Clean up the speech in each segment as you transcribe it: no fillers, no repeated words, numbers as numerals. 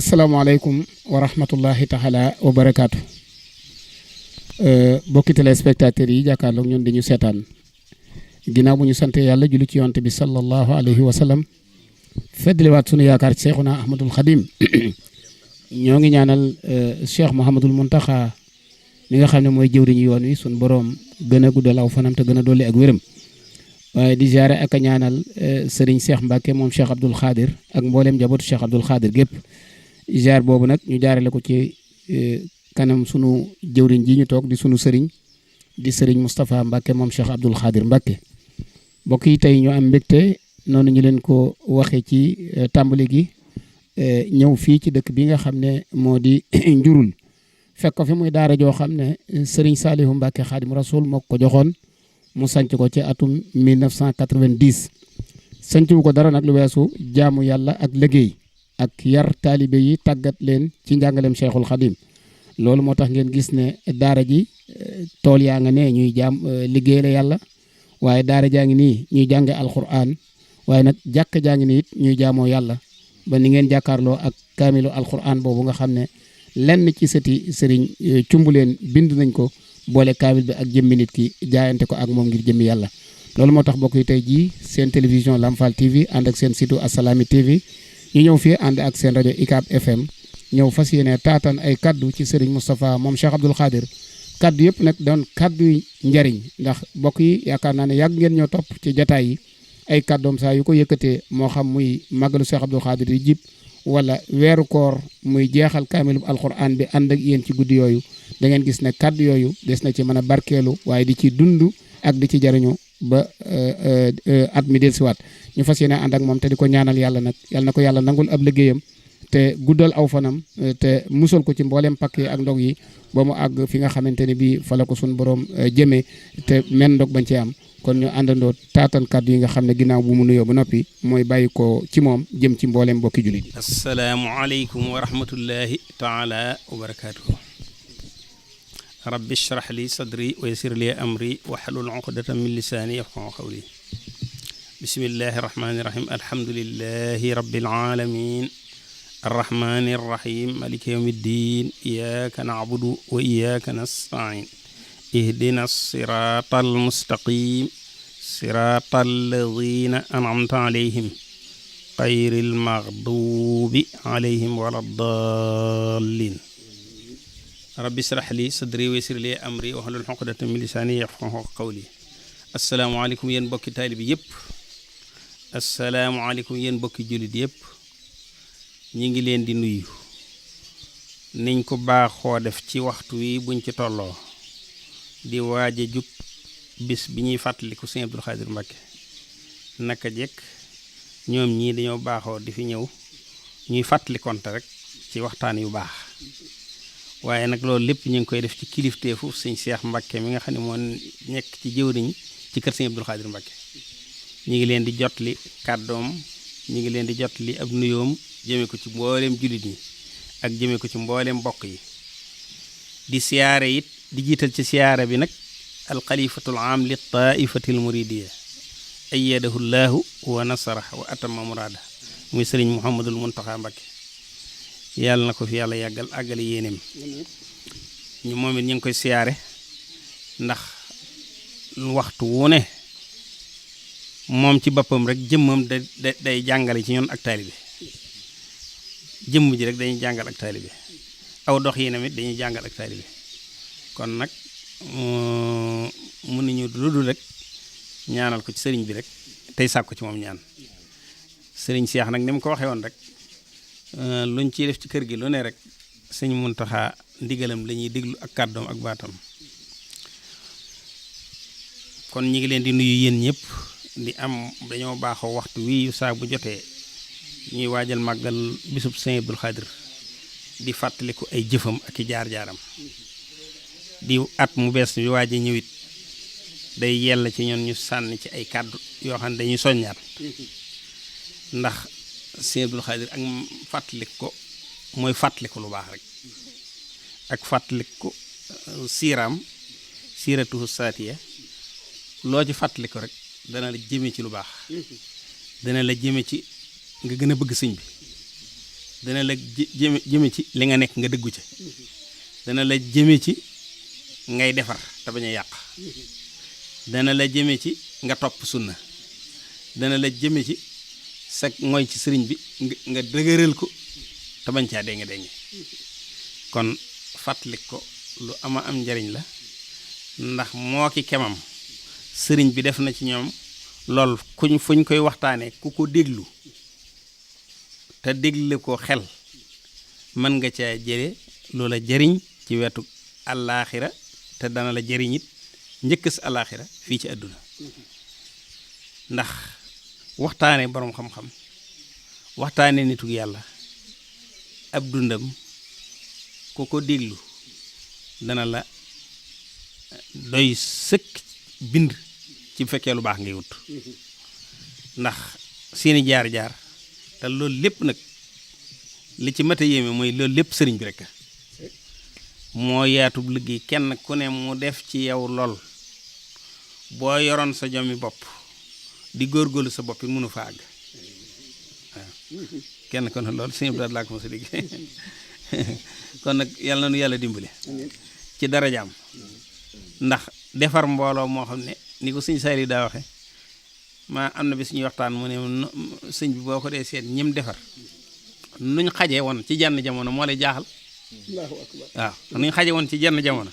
asalaamaaleykum wa rahmatullahi taala wa barakaatu bokki téléspectateurs yi jàkkaarloog ñun dañu seetaan ginnaaw bu ñu sante yàlla julli ci yonte bi sallallahu alayhi wa sallam feddliwaat sunu yaakaar ci Seexuna Ahmadul Xadim ñoo ngi ñaanal Cheikh Mouhamadul Muntaxa mi nga xam ne mooy jëwriñu yoon wi sunu boroom gën a guddal aw fanam te gën a dolli ak wéram waaye di ziare ak a ñaanal Serigne Cheikh Mbacke moom Cheikh Abdoul Khadir ak mboolem njabootu Cheikh Abdoul Khadir gépp ziar boobu nag ñu jaarale ko ci kanam sunu jëwriñ ji ñu toog di sunu sëriñ di Serigne Moustapha Mbacke moom Cheikh Abdoul Khadir Mbacke mbokk yi tey ñu am mbégte noonu ñu leen ko waxee ci tàmbali gi ñëw fii ci dëkk bi nga xam ne moo di njurul fekk ko fi muy daara joo xam ne Serigne Salihu Mbacke Khadim Rasoul moo ko joxoon mu sanc ko ci atum 1990 sanc wu ko dara nag lu weesu jaamu yàlla ak liggéey ak yar taalibe yi tàggat leen ci njàngaleem Cheikhul Khadim loolu moo tax ngeen gis ne daara ji tool yaa nga ne ñuy liggéey la yàlla waaye daara jaa ngi nii ñuy jànge alquran waaye nag jàkk jaa ngi nii it ñuy jaamoo yàlla ba ni ngeen jàkkaarloo ak kaamilu alquran boobu nga xam ne lenn ci sëti sëriñ cumbuleen bind nañ ko boole kaamil bi ak jëmmi nit ki jaayante ko ak moom ngir jëmmi yàlla loolu moo tax bokk yi tey jii seen télévision Lamfal TV ànd ak seen site Assalaamy TV ñu ñëw fii ànd ak seen rajo ICAP FM ñëw fas yéene taatan ay kaddu ci Serigne Moustapha moom Cheikh Abdoul Khadir kaddu yëpp nag doon kaddu njariñ ndax bokk yi yaakaar naa ne yàgg ngeen ñoo topp ci jataay yi ay kaddoom saa yu ko yëkkatee moo xam muy màggalu Cheikh Abdoul Khadir di jib wala weeru koor muy jeexal kaamilu alquran bi ànd ak yéen ci guddi yooyu da ngeen gis ne kaddu yooyu des na ci mën a barkeelu waaye di ci dund ak di ci jariñu ba at mi dellusiwaat ñu fas yéene ànd ak moom te di ko ñaanal yàlla nag yàlla na ko yàlla nangul ab liggéeyam te guddal aw fanam te musal ko ci mboolem pakk yi ak ndog yi ba mu àgg fi nga xamante ne bii fa la ko suñu borom jëmee te men ndog bañ ci am kon ñu àndandoo taatan kàddu yi nga xam ne ginnaaw bu mu nuyoo ba noppi mooy bàyyi ko ci moom jëm ci mboolem mbokki jullit yi. asalaamualeykum wa rahmatullahi taala wa barakaatuhu. rabbi shrah li sadri wa yassir li amri wahlul uqdatan min lisaani yafqahu qawli. bismillahi rahmaani rahim alhamdulillahi rabbil alamin arrahmani arrahim maliki yawmi ddin iyyaka na'budu wa iyyaka nasta'in ihdina sirata almustaqim sirata alladhina an'amta alayhim ghayril maghdubi alayhim wala ddallin rabbi shrah li sadri wa yassir li amri wahlul uqdatan min lisani yafqahu qawli. asalaamaaleykum yéen bokki taalibi yëpp asalaamaaleykum yéen bokki jullit yëpp ñi ngi leen di nuyu niñ ko baaxoo def ci waxtu wi buñ ci tolloo di waaje jub bis bi ñuy fàttaliku Sëñ Abdoul Khadir Mbacke naka jekk ñoom ñii dañoo baaxoo di fi ñëw ñuy fàttalikonte rek ci waxtaan yu baax waaye nag loolu lépp ñu ngi koy def ci kilifteefu Sëñ Cheikh Mbacke mi nga xam ne moo nekk ci jëwriñ ci kër Sëñ Abdoul Khadir Mbacke ñi ngi leen di jotli kàddoom ñi ngi leen di jotli ab nuyoom jëme ko ci mboolem jullit ñi ak jëme ko ci mboolem mbokk yi di siyaare it di jiital ci siyaare bi nag alxalifatul am li taifati l muridiya ayyadahu llahu wa nasara wa atama murada muy sëriñ Mouhamadul Muntaxa Mbacke yàlla na ko fi yàlla yàggal àggale yéeneem ñu moom it ñu ngi koy siyaare ndax waxtu wu ne moom ci boppam rek jëmmam day jàngale ci ñun ak taalibe jëmm ji rek dañuy jàngal ak taalibe aw dox yi namit dañuy jàngal ak taalibe kon nag mun nañu lu dul rek ñaanal ko ci sëriñ bi rek tey sàkku ci moom ñaan sëriñ Seex nag ni mu ko waxee woon rek luñ ciy def ci kër gi lu ne rek sëñ Muntaxa ndigalam la ñuy déglu ak kàddoom ak baatam kon ñi ngi leen di nuyu yéen ñëpp di am dañoo baaxoo waxtu wi saa bu jotee ñuy waajal màggal bisub Sëñ Abdoul Khadir di fàttaliku ay jëfam ak i jaar-jaaram di at mu bees bi waaj a ñëwit day yell ci ñun ñu sànni ci ay kàddu yoo xam ne dañuy soññaat ndax Sëñ Abdoul Khadir ak fàttaliku ko mooy fàttaliku lu baax rek ak fàttaliku siiratuhu saatiya loo ci fàttaliku rek dana la jëme ci lu baax dana la jëme ci nga gën a bëgg sëñ bi dana la jëme ci li nga nekk nga dëggu ca dana la jëme ci ngay defar te bañ a yàq dana la jëme ci nga topp sunna dana la jëme ci sa mooy ci sëriñ bi nga dëgëral ko te bañ caa dénge kon fàttalik ko lu ama am njariñ la ndax moo ki kemam sëriñ bi def na ci ñoom lool fuñ koy waxtaanee ku ko déglu te dégle ko xel mën nga caa jële loola jariñ ci wetu àllaaxira te dana la jariñ it njëkk si àllaaxira fii ci àdduna ndax waxtaane boroom xam-xam waxtaane nitu yàlla ab dundam ku ko déglu dana la doy sëkk bind ci bu fekkee lu baax ngay wut ndax seeni jaar-jaar te loolu lépp nag li ci mat a yéeme mooy loolu lépp sëriñ bi rek moo yaatub liggéey kenn ku ne mu def ci yow lool boo yoroon sa jommi bopp di góorgóorlu sa bopp it mënu fa àgg waaw kenn ku ne lool sëñ Abdou laa ko mos a dégg kon nag yàlla na nu yàlla dimbali ci darajaam ndax defar mbooloo moo xam ne ni ko sëñ Saliou daa waxe maa am na bi suñuy waxtaan mu ne sëñ bi boo ko dee seet ñim defar nuñ xaje woon ci jenn jamono moo lay jaaxal waaw nuñ xaje woon ci jenn jamono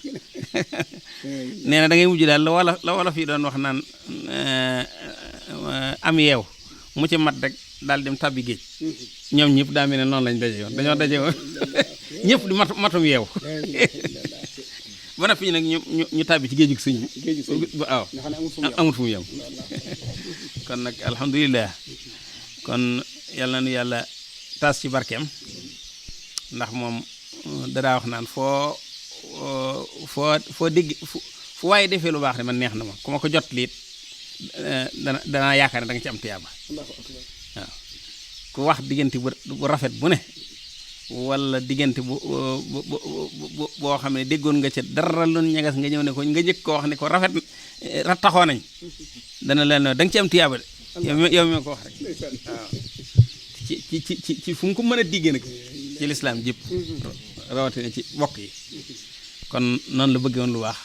nee na da ngay mujj daal la wala fii doon wax naan am yeew mu ci mat rek daal dem tabbi géej ñoom ñëpp daa mel ne noonu lañ daje woon dañoo daje woon ñëpp di matum yeew ba noppi nag ñu tàbbi ci géejug sëñ bi waaw amut fu mu yem kon nag alhamdulilah kon yàlla na nu yàlla taas ci barkeem ndax moom dadaa wax naan foo dégg fu waaye defee lu baax ne man neex na ma ku ma ko jot liit danaa yaakaar ne da nga ci am tiyaaba waaw ku wax diggante bu rafet bu ne wala diggante boo xam ne déggoon nga ca dara lu ñagas nga ñëw ne ko nga njëkk ko wax ne ko rafet rattaxoo nañ dana leen da nga ci am tiyaaba de yow mi ko wax rek waaw ci fu mu ko mën a diggee nag ci lislaam jëpp rawatina ci bokk yi kon noonu la bëggee woon lu baax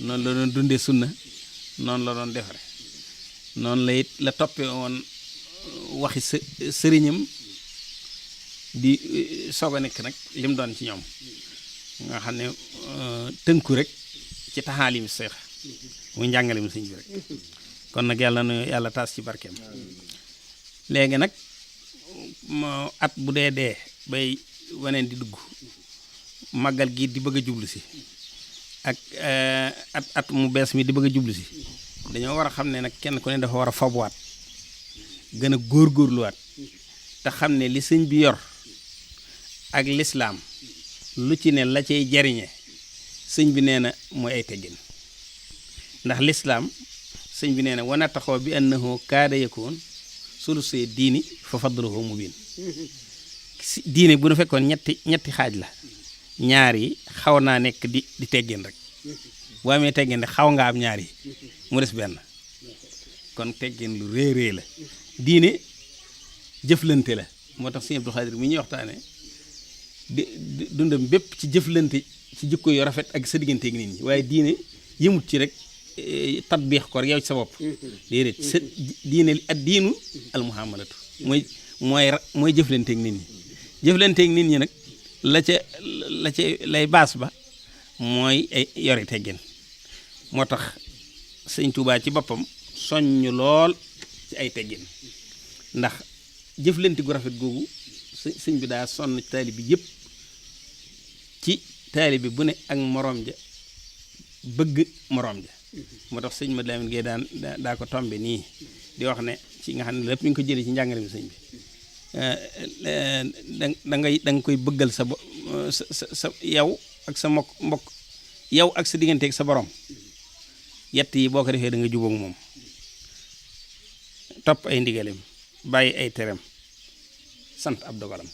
noonu la doon dundee sunna noonu la doon defare noonu la it la toppee woon waxi sëriñam di soog a nekk nag lim doon ci ñoom nga xam ne tënku rek ci taxaalim seex muy njàngaleem sëñ bi rek kon nag yàlla na yàlla taas ci barkeem léegi nag at bu dee bay waneen di dugg màggal gi di bëgg a jublu si ak at mu bees mi di bëgg a jublu si dañoo war a xam ne nag kenn ku ne dafa war a fabuwaat gën a góorgóorluwaat te xam ne li sëñ bi yor ak lislaam lu ci ne la cay jariñe sëñ bi nee na mooy ay teggin ndax lislaam sëñ bi nee na wana taxoo bi annahu kaada yakoon sulusee diini fa fadluhu mubin diine bu nu fekkoon ñetti xaaj la ñaar yi xaw naa nekk di teggin rek boo amee teggin rek xaw nga am ñaar yi mu des benn kon teggin lu réy la diine jëflante la moo tax sëñ Abdou Khadir mi ñuy waxtaane di dundam bépp ci jëflante ci jikko yu rafet ak sa digganteeg nit ñi waaye diine yëmut ci rek tatbiix ko rek yow ci sa bopp déedéet sa diine ak diinu almuhamalatu mooy jëflanteeg nit ñi jëflanteeg nit ñi nag la ca lay baas ba mooy ay yori teggin moo tax sëñ Tuubaa ci boppam soññ lool ci ay teggin ndax jëflante gu rafet googu sëñ bi daa sonn taalibe bi yëpp ci taalibe bi bu ne ak moroom ja bëgg moroom ja moo tax sëñ Madu Lamin Gey daa ko tombe nii di wax ne ci nga xam ne lépp ñu ngi ko jëlee ci njàngale mi sëñ bi da nga koy bëggal sa yow ak sa mbokk yow ak sa digganteeg sa borom yett yi boo ko defee da nga jubóog moom topp ay ndigalem bàyyi ay terem sant ab dogalam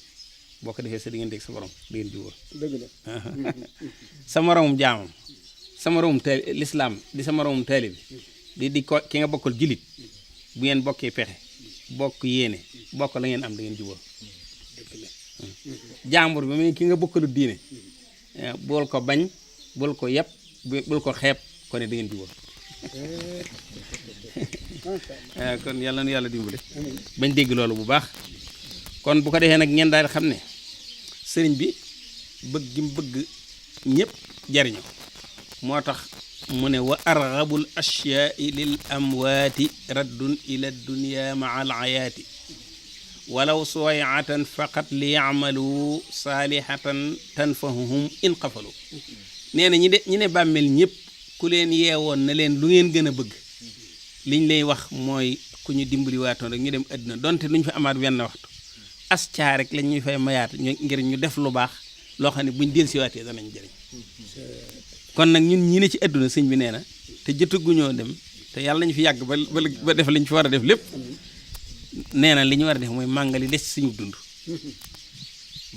boo ko defee sa digganteeg sa borom da ngeen jubóo dëgg la sa moromum jaamam sa moromum lislaam di sa moromum taalibe bi di ko ki nga bokkal julit bu ngeen bokkee pexe bokk yéene bokk la ngeen am da ngeen jubóo dëgg la jàmbur bi muy ki nga bokkalu diine bul ko bañ bul ko yeb bul ko xeeb ko ne da ngeen jubóo kon yàlla na yàlla dimbale bañ dégg loolu bu baax kon bu ko defee nag ngeen daal xam ne sëriñ bi bëgg gi mu bëgg ñëpp jariñu moo tax mu ne wa argabul ashyaai lil amwaati raddun ila dunya maa al ayaati walaw suwayatan faqat li yamalu saalihatan tanfahuhum in qafalu nee na ñi ne bàmmeel ñëpp ku leen yeewoon na leen lu ngeen gën a bëgg liñ lay wax mooy ku ñu dimbali waatoon rek ñu dem àdduna donte duñ fa amaat wenn waxtu as caa rek lañ ñuy fay mayaat ngir ñu def lu baax loo xam ne buñ dellusiwaatee danañ jëriñ kon nag ñun ñi ne ci àdduna sëñ bi nee na te jotaguñoo dem te yàlla nañu fi yàgg ba def liñ fi war a def lépp nee na li ñu war a def mooy màngali des suñu dund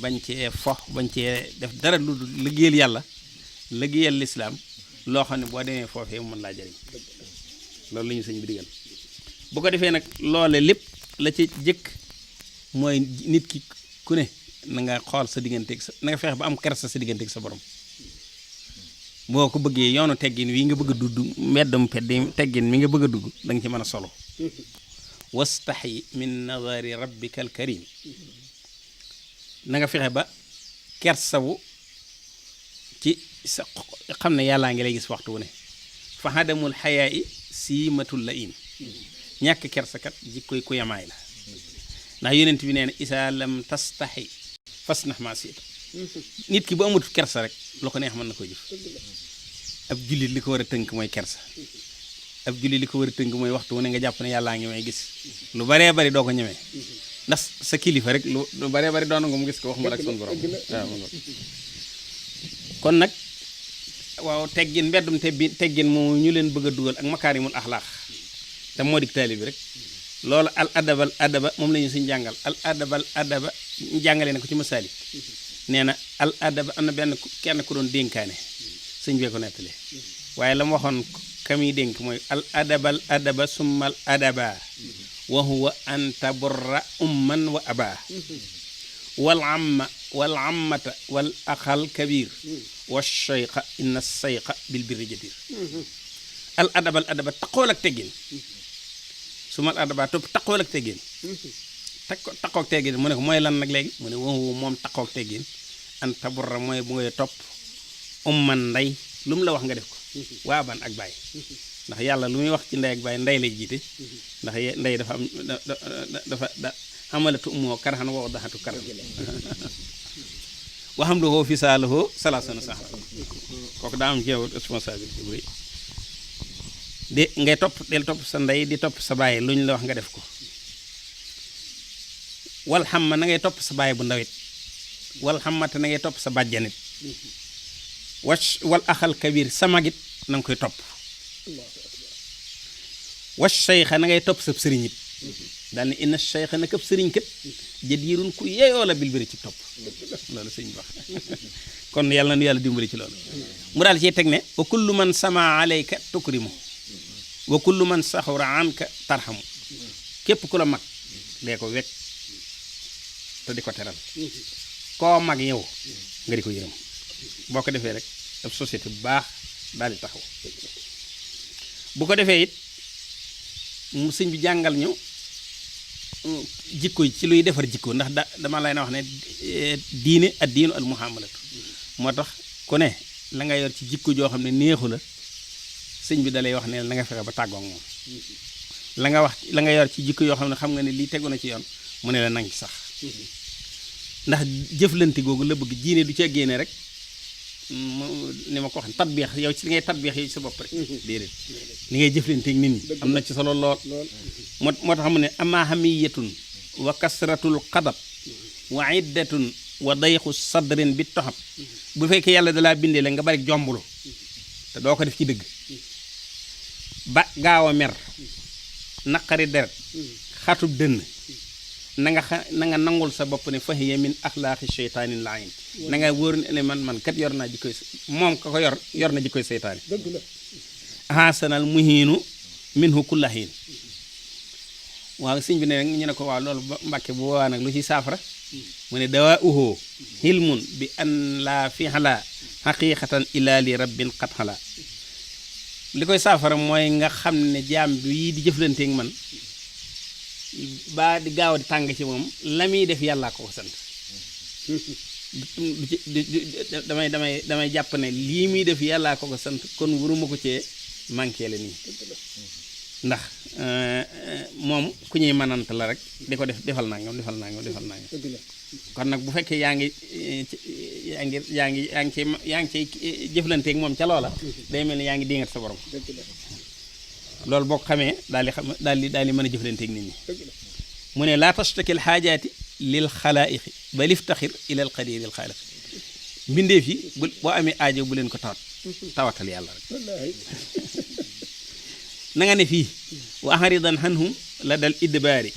bañ cee fox bañ cee def dara lu dul liggéeyal yàlla liggéeyal lislaam loo xam ne boo demee foofee mën laa jëriñ loolu la ñu sëñ bi digal bu ko defee nag loole lépp la ci jëkk mooy nit ki ku ne na nga xool sa digganteeg sa na nga fexe ba am kersa sa digganteeg sa borom boo ko bëggee yoonu teggin wi nga bëgg a dudd mbeddum teggin mi nga bëgg a dugg da nga ci mën a solo wastaxyi min nazari rabbika al karim na nga fexe ba kersawu ci sa xam ne yàllaa ngi lay gis waxtu wu ne fa hadamul xayaa i siimatul la in ñàkk kersakat jikkoy ku yamaay la ndax yonent bi nee na isa lam tastaxi fasnax maa siita nit ki bu amut kersa rek loo ko neex mën na ko jëf ab jullit li ko war a tënk mooy kersa ab jullit li ko war a tënk mooy waxtu wu ne nga jàpp ne yàllaa ngi may gis lu baree bari doo ko ñemee ndax sa kilifa rek lu baree bari doon nga mu gis ko wax ma ak sun borom waaw kon nag waaw teggin mbeddum teggin moom ñu leen bëgg a dugal ak makaarimul axlaax te moo dik taali bi rek loolu al adaba moom la ñu suñ jàngal al adaba ñu jàngale na ko ci masaalik nee na al adaba am na kenn ku doon dénkaane sëñ bee ko nettali waaye la mu waxoon kami dénk mooy al adaba summal adaba wa huwa an taburra umman wa aba wal ammata wal axal kabir wa shayqa inna sayqa bil birri jadir al adaba taqool ak teggin summal adaba topp taqool ak teggin taqoog teggin mu ne ko mooy lan nag léegi mu ne wa moom taqoog teggin an taburra mooy bu ngay topp umman ndey lu mu la wax nga def ko waa ban ak baay ndax yàlla lu muy wax ci ndey ak baay ndey lay jiite ndax ndey dafa am dafa xamalatu umoo karaxan wa daxatu karaxan waxam lu hoo fi saalahoo salaasana sax kooku daa am ci yow responsabilité bu rëy de ngay del topp sa ndey di topp sa baay lu ñu la wax nga def ko wal xam ma na ngay topp sa baay bu ndawit wal xammate na ngay topp sa bàjjanit wal axal kabir sa magit na nga koy topp wac seyxa na ngay topp sa sëriñ it daal ne inna seyxa na këpp sëriñ kat jadiirun ku yeeyoo la bilbiri ci topp loolu sëñ bi wax kon yàlla na nu yàlla dimbali ci loolu mu daal ciy teg ne wa kullu man sama alayka tukrimu wa kullu man saxura anka tarxamu képp ku la mag dee ko wekk te di ko teral koo mag yow nga di ko yërëm boo ko defee rek ab société bu baax daal di taxaw bu ko defee it mu sëñ bi jàngal ñu jikko yi ci luy defar jikko ndax dama lay na wax ne diine ak diinu al muhamalatu moo tax ku ne la nga yor ci jikko joo xam ne neexu la sëñ bi dalay wax ne la nga fexe ba tàggoog moom la nga yor ci jikko yoo xam ne xam nga ne lii tegu na ci yoon mu ne la nang ci sax ndax jëflante googu la bëgg diine du ca génne rek ni ma ko wax tatbiix yow ci li ngay tatbiix yow ci sa bopp rek déedéet li ngay jëflante ak nit ñi am na ci solo lool moo tax mu ne ama hamiyatun wa kasratul xadab wa iddatun wa dayxu sadrin bi toxab bu fekkee yàlla dalaa bindee la nga bari jombulu te doo ko def ci dëgg ba gaaw a mer naqari deret xatub dënn na nga nangul sa bopp ne fahiya min axlaaqi sheytaanin laayin na nga wóor ne man kat yor naa jikkoy moom ka ko yor na jikkoy seytaani hasanal muhiinu minhu kulla hiin waaw sëñ bi ne ñu ne ko waaw loolu mbàkke bu boobaa nag lu ci saafara mu ne dawaa uhoo hilmun bi an laa fixala xaqiqatan illa li rabbin qad xala li koy saafara mooy nga xam ne jaam bi di jëflanteeg man ba di gaaw di tàng ci moom la muy def yàllaa ko sant damay jàpp ne lii muy def yàllaa ko sant kon waruma ko cee manqué la nii ndax moom ku ñuy mënant la rek di ko defal nangam kon nag bu fekkee yaa ngi ci jëflanteeg moom ca loola day mel ni yaa ngi dingat sa borom loolu boo ko xamee daal di mën a jëflanteeg nit ñi mu ne laa tastakil xaajaati lil xalaa'iqi bal iftaxir ilal qadiril xaaliq mbindeef yi boo amee aajo bu leen ko tawatal yàlla rek na nga ne fii wa ahridan hanhum la dal idbaari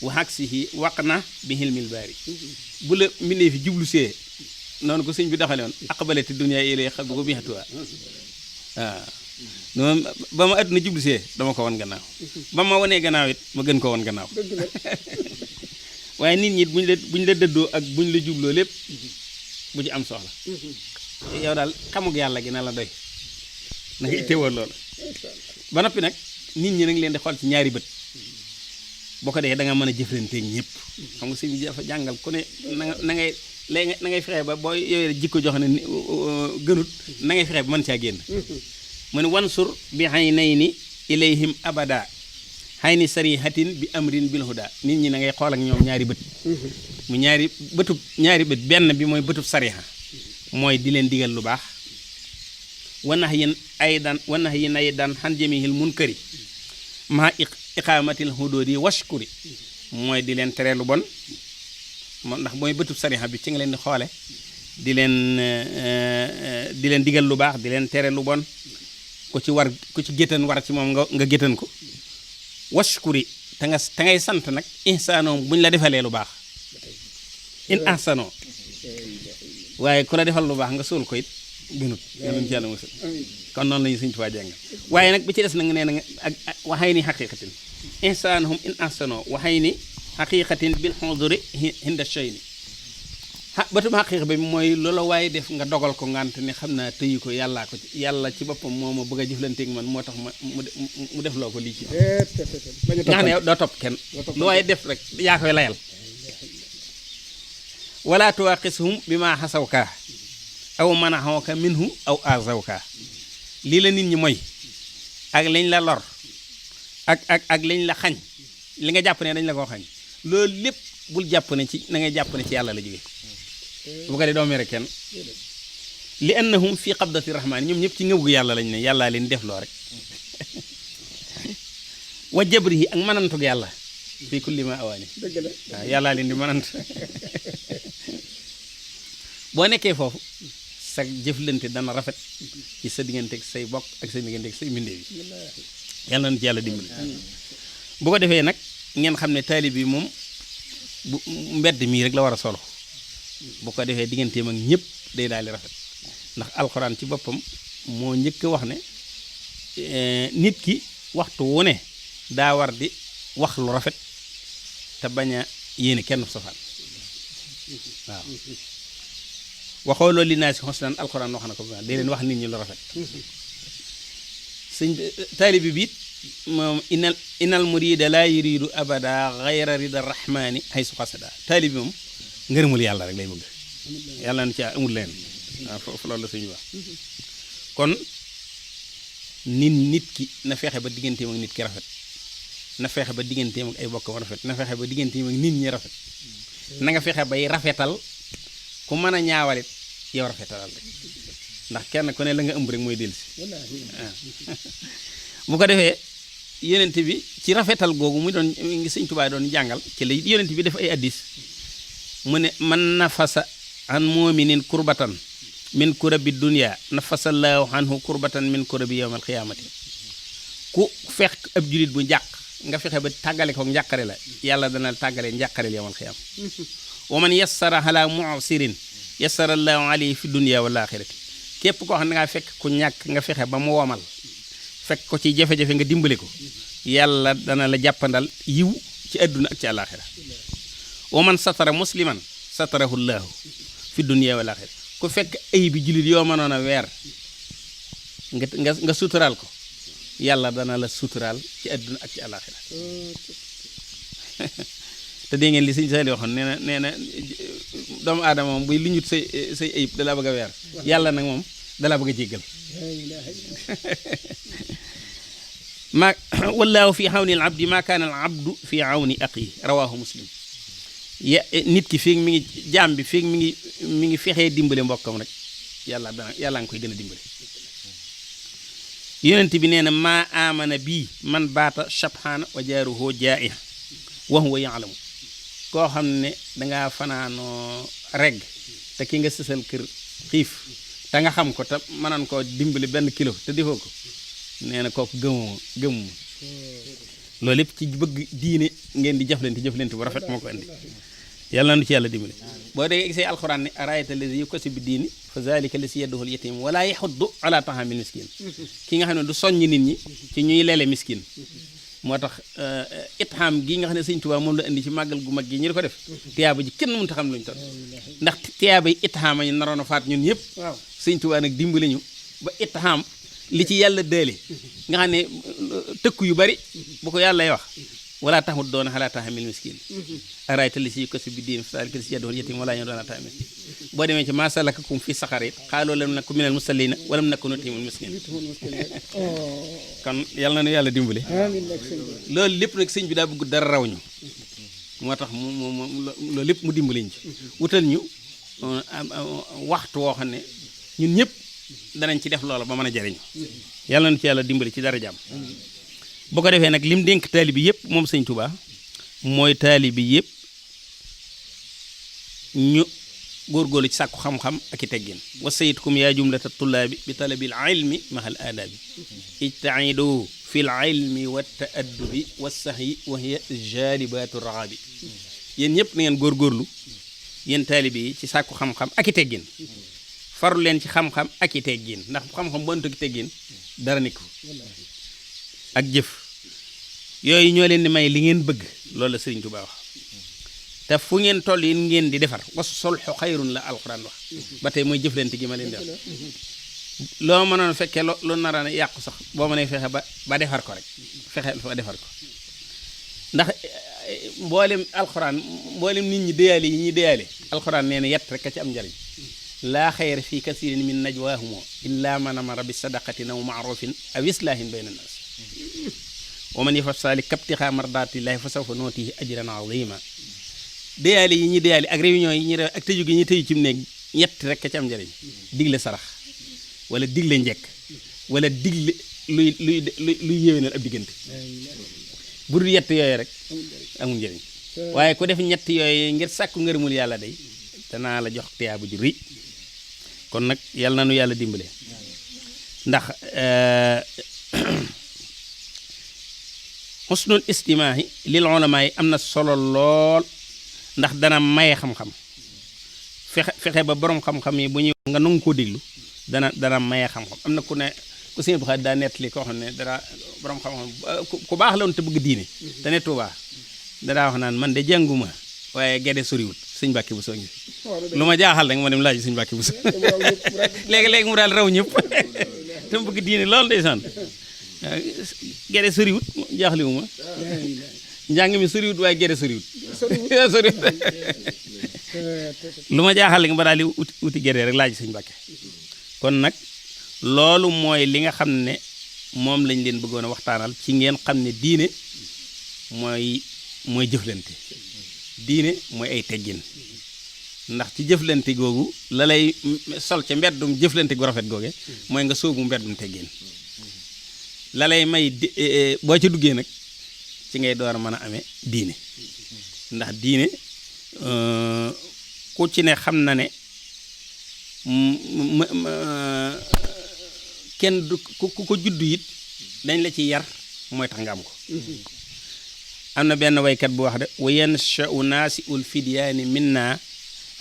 wa haksihi waqna bi hilmil baari bu la mbindeef yi jublu see noonu ko sëñ bi doxale woon aqbalati dunya ilay xam ko mihatuwa waaw noonu ba ma àdduna jublu see dama ko won gannaaw ba ma wanee gannaaw it ma gën ko won gannaaw waaye nit ñi buñ la dëddoo ak buñ la jubloo lépp bu ci am soxla yow daal xamug yàlla gi na la doy na nga itteewoo loolu ba noppi nag nit ñi nag leen di xool ci ñaari bët boo ko defee da nga mën a jëflanteeg ñëpp xam nga sëñ bi dafa jàngal ku ne na ngay fexe ba boo yooyu jikko jox ne gënut na ngay fexe ba mën caa génn mu ne wansur bi aynayni ilayhim abada hayni sarihatin bi amrin bil huda nit ñi na ngay xool ak ñoom ñaari bët mu ñaari bët benn bi mooy bëtub sariha mooy di leen digal lu baax wanax yin aydan xan jamihil munkari maa iqaamatil hududi washkuri mooy di leen tere lu bon ndax mooy bëtub sariha bi ci nga leen di xoole di leen digal lu baax di leen tere lu bon ku ci géttan war ci moom nga géttan ko washkuri te ngay sant nag ihsaanoo buñ la defalee lu baax in ahsanoo waaye ku la defal lu baax nga suul ko it gënut yàlla ci yàlla mosul kon noonu la ñuy Sëñ Tuubaa jàngal waaye nag bi ci des nag nee na ak waxay ni xaqiqatin ihsaanahum in ahsanoo waxay ni xaqiqatin bil xuduri hinda shayni batum xaqiqa bi mooy loola waaye def nga dogal ko ngant ne xam naa tëyi ko yàllaa ko yàlla ci boppam moo ma bëgg a jëflanteeg man moo tax mu def loo ko lii ci nga xam ne yow doo topp kenn lu waaye def rek yaa koy layal wala tuwaqishum bi ma xasawkaa aw manaxooka minhu aw azawkaa lii la nit ñi mooy ak lañ la lor ak lañ la xañ li nga jàpp ne dañ la koo xañ loolu lépp bul jàpp ne ci na ngay jàpp ne ci yàlla la jóge bu ko dee doo mere kenn li annahum fi qabdati rahmaan ñoom ñëpp ci ngëbu yàlla lañ ne yàllaa leen def loo rek wa jabrihi ak manantug yàlla fii kulli ma awaani waaw yàllaa leen di manant boo nekkee foofu sa jëflante dana rafet ci sa digganteeg say bokk ak sa digganteeg say mbindéef yi yàlla na ci yàlla dimbali bu ko defee nag ngeen xam ne taalib bi moom bu mbedd mii rek la war a solo bu ko defee digganteem ak ñëpp day daal di rafet ndax alxuraan ci boppam moo njëkk wax ne nit ki waxtu wu ne daa war di wax lu rafet te bañ a yéene kenn safaan waaw waxoo loolu li naa si xoslan alxuraan wax na ko day leen wax nit ñi lu rafet sëñ taalibi bi it moom inal murida laa yuridu abada xayra rida rahmani haysu xasada taalibi moom ngërëmul yàlla rek lay bëgg yàlla na ci amul leen waaw foofu loolu la suñu wax kon nit ki na fexe ba digganteem ak nit ki rafet na fexe ba digganteem ak ay bokkam rafet na fexe ba digganteem ak nit ñi rafet na nga fexe bay rafetal ku mën a ñaawalit yow rafetalal rek ndax kenn ku ne la nga ëmb rek mooy dellusi waaw bu ko defee yonent bi ci rafetal googu mu doon ngi Sëñ Tuubaa doon jàngal ci la yonent bi def ay addis mu ne man nafasa an mu'minin kurbatan min kurabi dunya nafasallaahu anhu kurbatan min kurabi yawmal qiyaamati ku fex ab julit bu njàq nga fexe ba tàggale ko njàqare la yàlla dana tàggale njàqareel yawmal qiyaam wa man yassara ala mu'sirin yassarallaahu alayhi fi dunya wal aaxirati képp koo xam ne nga fekk ku ñàkk nga fexe ba mu womal fekk ko ci jafe-jafe nga dimbale ko yàlla dana la jàppandal yiw ci àdduna ak ci àllaaxira wa man satara musliman satarahu llaahu fi dunya wal axira ku fekk ay bi jullit yoo mënoon a weer nga suturaal ko yàlla dana la suturaal ci àdduna ak ci àlaxira te dégg ngeen li sëñ Saali waxoon nee na doomu aadama moom buy li ñut say ayib dalaa bëgg a weer yàlla nag moom dalaa bëgg a jéggal ma wallaahu fi xawni al abdi ma kaana al abdu fi xawni aqi rawahu muslim nit ki feeg mi ngi jaam bi feeg mi ngi fexee dimbale mbokkam rek yàlla nga koy gën a dimbale yonent bi nee na maa amana bii man baata shabhaana wa jaaruhu jaa'iha wa huwa ya'lamu koo xam ne dangaa fanaanoo regg te ki nga sësal kër xiif te nga xam ko te mënoon koo dimbali benn kilo te defoo ko nee na kooku gëmuma loolu lépp ci bëgg diine ngeen di jëflante bu rafet moo ko indi yàlla na nu ci yàlla dimbali boo dee gisee alxuraan ne araayta lazi yukazzibu bi diini fa zalika lazi yad'u al yatim wala yaxuddu ala tahamil miskin ki nga xam ne du soññ nit ñi ci ñuy leele miskin moo tax ithaam gi nga xam ne sëñ Tuubaa moom la indi ci màggal gu mag gi ñu di ko def tiyaaba ji kenn mënut a xam luñu toll ndax tiyaaba yi ithaam ñu naroon a faat ñun ñëpp sëñ Tuubaa nag dimbali ñu ba ithaam li ci yàlla dële nga xam ne tëkku yu bari bu ko yàllay wax wala taxut doona xalaa taxamil miskin araayta li si yukazzibu bi diin fa zaalika lazii yad'u al-yatiima wala yahuddu alaa ta'aamil miskin boo demee ci maa salakakum fi saqar it qaaluu lam naku minal musalliina wa lam naku nut'imul miskiin kon yàlla na nu yàlla dimbali loolu lépp nag sëñ bi daa bëgg dara raw ñu moo tax mu loolu lépp mu dimbali ñu wutal ñu waxtu woo xam ne ñun ñëpp danañ ci def loola ba mën a jariñu yàlla na ci yàlla dimbali ci dara jàmm bu ko defee nag lim dénk taalibi yëpp moom sëñ Tuubaa mooy taalibi yëpp ñu góorgóorlu ci sàkku xam-xam ak i teggin wa sayidkum yaa jumlata tullaabi bi talabil ilmi mahal aadaabi ijtaidu fi l ilmi wa taaddubi wa sahyi wa hiya jalibatu raxaabi yéen ñëpp na ngeen góorgóorlu yéen taalibi yi ci sàkku xam-xam ak i teggin farlu leen ci xam-xam ak i teggin ndax xam-xam bu ëntug teggin dara nekku ak jëf yooyu ñoo leen di may li ngeen bëgg loolu la Sëriñ Tuubaa wax te fu ngeen toll yi ngeen di defar was solxu xayrun la alxuraan wax ba tey mooy jëflante gi ma leen di wax loo mënoon fekkee lu nara na yàqu sax boo mënee fexe ba defar ko rek fexe fa defar ko ndax mboolem alxuraan mboolem nit ñi déyaale yi ñuy déyaale alxuraan nee na yett rek a ci am njariñ laa xayra fii kasiirin min najwaahum illaa man amara bi sadaqatin aw maarufin aw islaahin bayna naas wa man yaf'al zaalika ibtigaa mardaatillaahi fa sawfa nu'tiihi ajran aziima déyaale yi ñuy déyaale ak réunion yi ñuy def ak tëju gi ñuy tëju ci mu nekk ñett rek a ci am njariñ digle sarax wala digle njekk wala digle luy yéwénal ab diggante bu dul yett yooyu rek amul njariñ waaye ku def ñett yooyu ngir sàkku ngërëmul yàlla day danaa la jox tiyaaba ju rëy kon nag yàlla na nu yàlla dimbale ndax xusnul istimaahi lil ulamaa yi am na solo lool ndax dana maye xam-xam fexe ba borom xam-xam yi bu ñuy nga nangu koo déglu dana maye xam-xam am na ku ne ku sëñ bu xaat daa nettali koo xam ne dara borom xam-xam ku baax la woon te bëgg diine te ne Tuubaa dadaa wax naan man de jànguma waaye gedde soriwut sëñ Mbàkke Buso ngi lu ma jaaxal rek ma dem laaj sëñ Mbàkke Buso léegi mu daal raw ñëpp te mu bëgg diine loolu ndeysaan gedde soriwut jaaxliwuma njàng mi soriwut waaye gedde soriwut lu ma jaaxal rek ma daal di uti gedde rek laaj sëñ Mbàkke kon nag loolu mooy li nga xam ne moom lañ leen bëggoon a waxtaanal ci ngeen xam ne diine mooy jëflante diine mooy ay teggin ndax ci jëflante googu la lay sol ca mbeddum jëflante gu rafet googe mooy nga sóobu mbeddum teggin la lay may boo ca duggee nag ci ngay door a mën a amee diine ndax diine ku ci ne xam na ne kenn du ku ko juddu it dañ la ci yar mooy tax nga am ko am na benn waykat bu wax de wa yansha'u naasi'ul fidyaani minna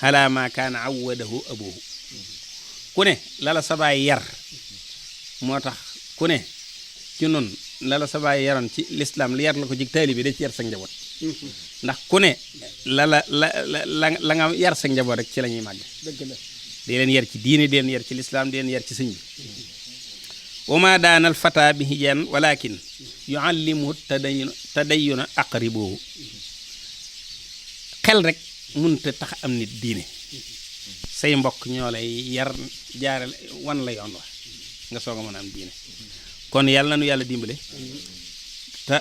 ala ma kaana awwadahu abuhu ku ne lala sa baay yar moo tax ku ne ci nun lala sa baay yaroon ci lislaam li yar la ko jig taalibe da ci yar sa njaboot ndax ku ne la nga yar sa njaboot rek ci la ñuy màgg di leen yar ci diine di leen yar ci lislaam di leen yar ci sëñ bi wa ma daanal fata bi hijaan walakin yuallimu tadayyuna aqribuhu xel rek mënta tax am nit diine say mbokk ñoo lay yar jaarale wan la yoon wa nga soog a mën a am diine kon yàlla na nu yàlla dimbale te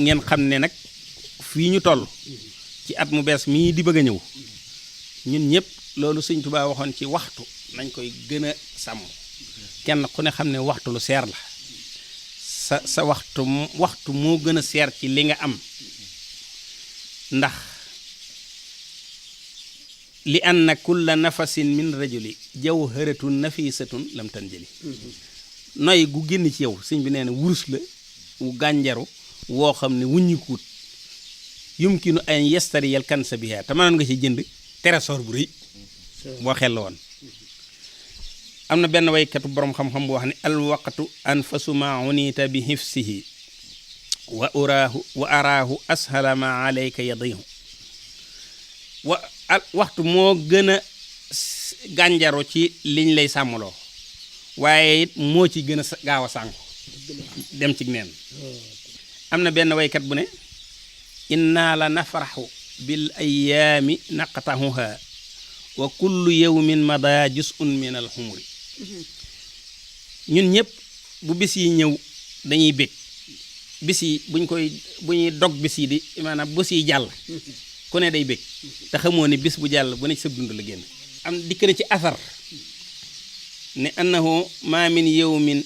ngeen xam ne nag fii ñu toll ci at mu bees mii di bëgg a ñëw ñun ñëpp loolu sëñ Tuubaa waxoon ci waxtu nañ koy gën a sàmm kenn ku ne xam ne waxtu lu seer la sa waxtu moo gën a seer ci li nga am ndax li anna kulla nafasin min rajuli jawharatun nafisatun lam tanjali noy gu génn ci yow sëñ bi nee na wurus la wu gànjaru woo xam ne wuññikuut yumkinu an yastariyal kansa biha te mënoon nga ci jënd trésor bu rëy boo xel woon am na benn waykatu borom xam-xam bu wax ne al waqtu anfasu ma unita bi hifsihi wa araahu ashala ma alayka yadihu waxtu moo gën a gànjaru ci liñ lay sàmmloo waaye it moo ci gën a gaaw a sànku dem ci neen am na benn waykat bu ne inna la nafraxu bil ayaami naqtahuha wa kullu yawmin mada juz'un min al xumri ñun ñëpp bu bis yi ñëw dañuy bég bis yi bu ñuy dog bis yi di maanaam bés yi jàll ku ne day bég te xamoo ne bis bu jàll bu ne ci sa dund la génn am dikk na ci asar ne annahu ma min yawmin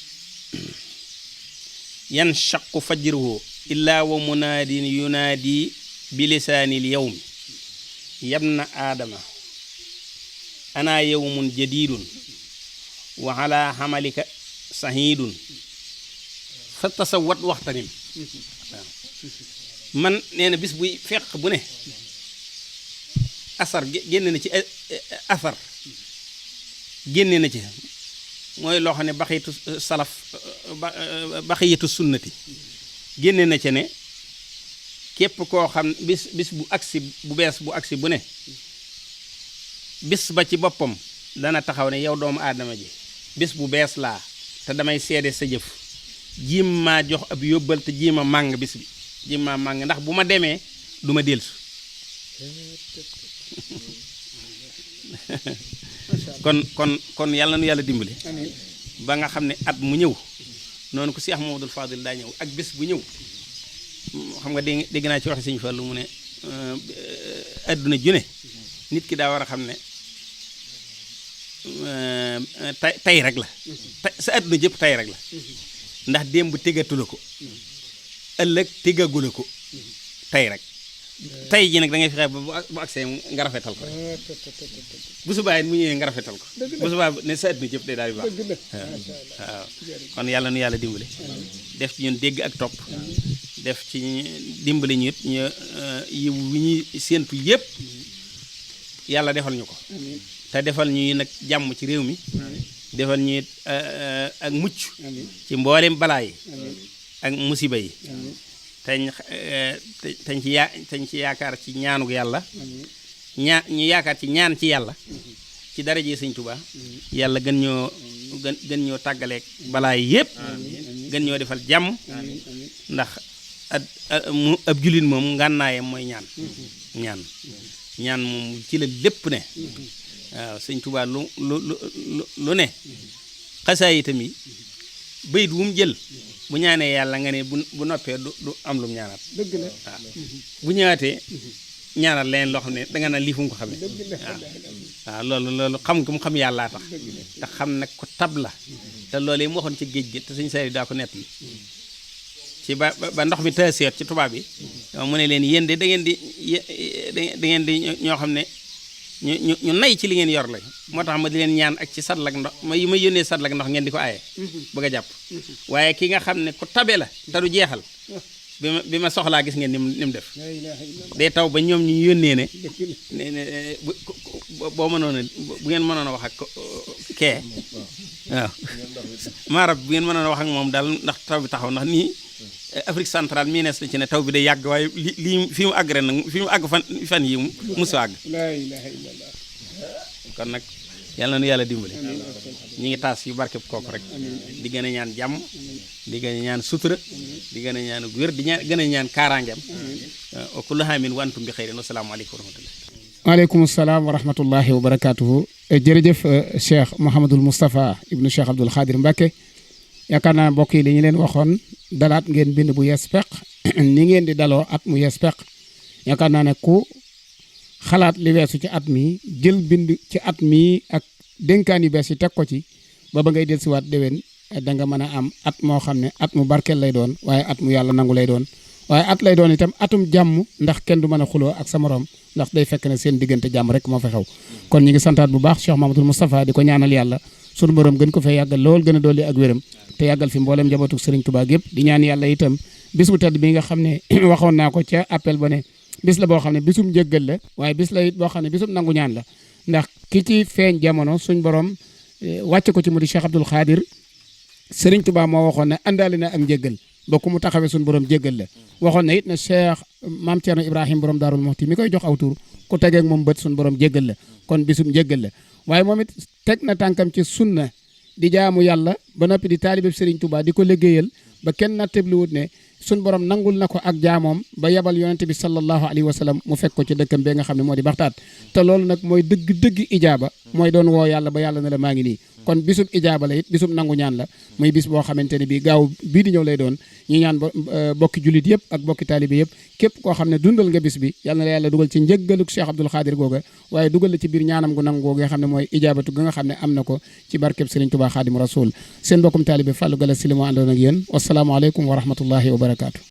yanshaqu fajruhu illa wa munaadin yunaadi bi lisaanil yawmi yabna aadama ana yawmun jadidun wa ala hamalika sahidun fa tasawwat waxtanim man nee na bis buy fekk bu ne asar génne na ci asar génne na ci mooy loo xam ne baxiitu salaf baxiitu sunnati génne na ci ne képp koo xam bis bu agsi bu bees bu agsi bu ne bis ba ci boppam dana taxaw ne yow doomu aadama ji bis bu bees laa te damay seede sa jëf jiim maa jox ab yóbbal te jiima màng bis bi jiim maa màng ndax bu ma demee du ma dellusi kon yàlla nu yàlla dimbali ba nga xam ne at mu ñëw noonu ko Cheikh Mamadou Fadil daa ñëw ak bis bu ñëw xam nga dégg naa ci waxe Sëñ Fallu mu ne adduna ju ne nit ki daa war a xam ne tay rek la sa adduna jëpp tay rek la ndax démb tegatu la ko ëllëg tegagu la ko tay rek tay ji nag da ngay fexe ba bu agsee nga rafetal ko bu subaa it mu ñëwee nga rafetal ko bu subaa ne sa adduna jëpp day daal di baax waaw kon yàlla nu yàlla dimbali def ci ñun dégg ak topp def ci dimbali ñu it ñu yiw wi ñuy séentu yëpp yàlla defal ñu ko te defal ñuy nag jàmm ci réew mi defal ñu it ak mucc ci mboolem balaa yi ak musiba yi tañ ci yaakaar ci ñaanuk yàlla ñu yaakaar ci ñaan ci yàlla ci daraje Sëñ Tuubaa yàlla gën ñoo tàggaleeg balaa yi yëpp gën ñoo defal jàmm ndax ab jullit moom ngànnaayam mooy ñaan moom ci la lépp ne waaw Sëñ Tuubaa lu ne xasaay itam yi bayit wu mu jël bu ñaanee yàlla nga ne bu noppee du am lu mu ñaanaat dëgg la waaw bu ñëwaatee ñaanal leen loo xam ne danga naan lii fu mu ko xamee waaw loolu xam ko mu xam yàllaa tax te xam nag ko tab la te loolu yi mu waxoon ci géej gi te Sëñ Saaliw daa ko nettali ci ba ndox mi taaseet ci tubaab bi mu ne leen yéen de da ngeen di ñoo xam ne ñu nay ci li ngeen yor la moo tax ma di leen ñaan ak ci sadlak ndox ma yónnee sadlak ndox ngeen di ko aaye bëgg a jàpp waaye ki nga xam ne ku tabe la te du jeexal bi ma soxlaa gis ngeen ni mu def day taw ba ñoom ñu yónnee ne boo mënoon a bu ngeen mënoon a wax ak kee waaw maarab bu ngeen mënoon a wax ak moom daal ndax taw bi taxaw ndax nii Afrique centrale mii nees na ci ne taw bi day yàgg waaye lii fi mu àgg ren nag fi mu àgg fan yi musu àgg. la ilaha illallah. kon nag yàlla na nu yàlla dimbali ñi ngi taas yu barkeb kooku rek di gën a ñaan jàmm di gën a ñaan sutura di gën a ñaan wér di gën a ñaan kaaraangeem wa kullu aamin wa antum bi xayrin wa salaamu aleykum wa rahmatullah. waaleykum salaam wa rahmatullahi wa barakaatuhu. jërëjëf Cheikh Mouhamadul Moustapha ibnu Cheikh Abdoul Khadir Mbacke yaakaar naa mbokk yi li ñu leen waxoon dalaat ngeen bind bu yees peq ni ngeen di daloo at mu yees peq yaakaar naa ne ku xalaat li weesu ci at mi jël bind ci at mi ak dénkaan yu bees yi teg ko ci ba ngay dellusiwaat déwén da nga mën a am at moo xam ne at mu barkeel lay doon waaye at mu yàlla nangu lay doon waaye at lay doon itam atum jàmm ndax kenn du mën a xuloo ak sa morom ndax day fekk ne seen diggante jàmm rek moo fa xew. kon ñi ngi santaat bu baax Cheikh Mamadou Moustapha di ko ñaanal yàlla sunu borom gën ko fee yàggal lool gën a dolli ak wéram te yàggal fi mboolem njabootu Serigne Touba gépp di ñaan yàlla itam bis bu tedd bi nga xam ne waxoon naa ko ca appel ba ne bis la boo xam ne bisum njëggal la waaye bis la it boo xam ne bisum nangu ñaan la ndax ki ci feeñ jamono suñ borom wàcce ko ci mu di Cheikh Abdoul Khadir Serigne Touba moo waxoon ne àndaale na ak njëggal ba ku mu taxawee suñu borom jéggal la waxoon na it ne Cheikh Maam Thierno Ibrahim borom Daarul Muxti mi koy jox aw tur ku tegeeg moom bët suñu borom jéggal la kon bisum jéggal la waaye moom it teg na tànkam ci sunna di jaamu yàlla ba noppi di taalibeb Serigne Touba di ko liggéeyal ba kenn nattabli ne suñ borom nangul na ko ak jaamoom ba yabal yonente bi sallallahu alayhi wa sallam mu fekk ko ci dëkkam bee nga xam ne moo di Baxtaat te loolu nag mooy dëgg ijaaba mooy doon woo yàlla ba yàlla na la maa ngi nii kon bisub ijaaba la it bisub nangu ñaan la muy bis boo xamante ne bii gaaw bii di ñëw lay doon ñu ñaan bokki jullit yëpp ak bokki taalibe yëpp képp koo xam ne dundal nga bis bi yàlla na la yàlla dugal ci njëggaluk Cheikh Abdoul Khadir googa waaye dugal la ci biir ñaanam gu nangu googa nga xam ne mooy ijaabatu ga nga xam ne am na ko ci barkeb Serigne Touba Xaadimu Rasuul seen bokkum taalibe Fallou Galass Syll moo àndoon ak yéen wasalaamaaleykum wa rahmatullahi wa barakaatu.